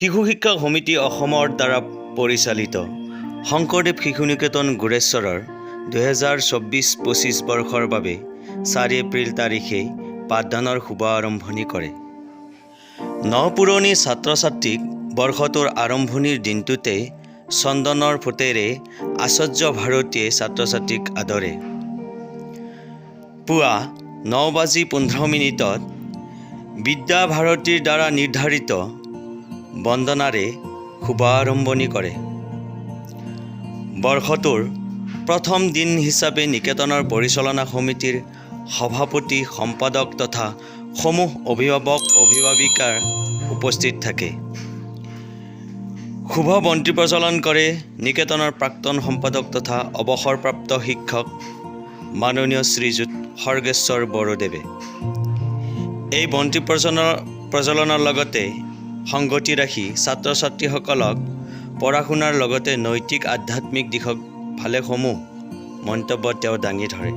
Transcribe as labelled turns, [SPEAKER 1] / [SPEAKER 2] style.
[SPEAKER 1] শিশু শিক্ষা সমিতি অসমৰ দ্বাৰা পৰিচালিত শংকৰদেৱ শিশু নিকেতন গোৰেশ্বৰৰ 2024-25 বৰ্ষৰ বাবে 4 এপ্ৰিল তাৰিখে পাঠদানৰ শুভ আৰম্ভণি কৰে। ন পুৰণি ছাত্ৰ ছাত্ৰীক বৰ্ষটোৰ আৰম্ভণিৰ দিনটোতে চন্দনৰ ফোঁটেৰে আচাৰ্য ভাৰতীয়ে ছাত্ৰ ছাত্ৰীক আদৰে। পুৱা 9 বাজি 15 মিনিটত বিদ্যা ভাৰতীৰ দ্বাৰা নিৰ্ধাৰিত বন্দনাৰে শুভাৰম্ভণি কৰে। বৰ্ষটোৰ প্ৰথম দিন হিচাপে নিকেতনৰ পৰিচালনা সমিতিৰ সভাপতি, সম্পাদক তথা সমূহ অভিভাৱক অভিভাৱিকাৰ উপস্থিত থাকে। শুভ বন্তি প্ৰজ্বলন কৰে নিকেতনৰ প্ৰাক্তন সম্পাদক তথা অৱসৰপ্ৰাপ্ত শিক্ষক মাননীয় শ্ৰীযুত খৰ্গেশ্বৰ বড়োদেৱে। এই বন্তি প্ৰজ্বলনৰ লগতে সংগতি ৰাখি ছাত্ৰ ছাত্ৰীসকলক পঢ়া শুনাৰ লগতে নৈতিক, আধ্যাত্মিক দিশক ভালেসমূহ মন্তব্য তেওঁ দাঙি ধৰে।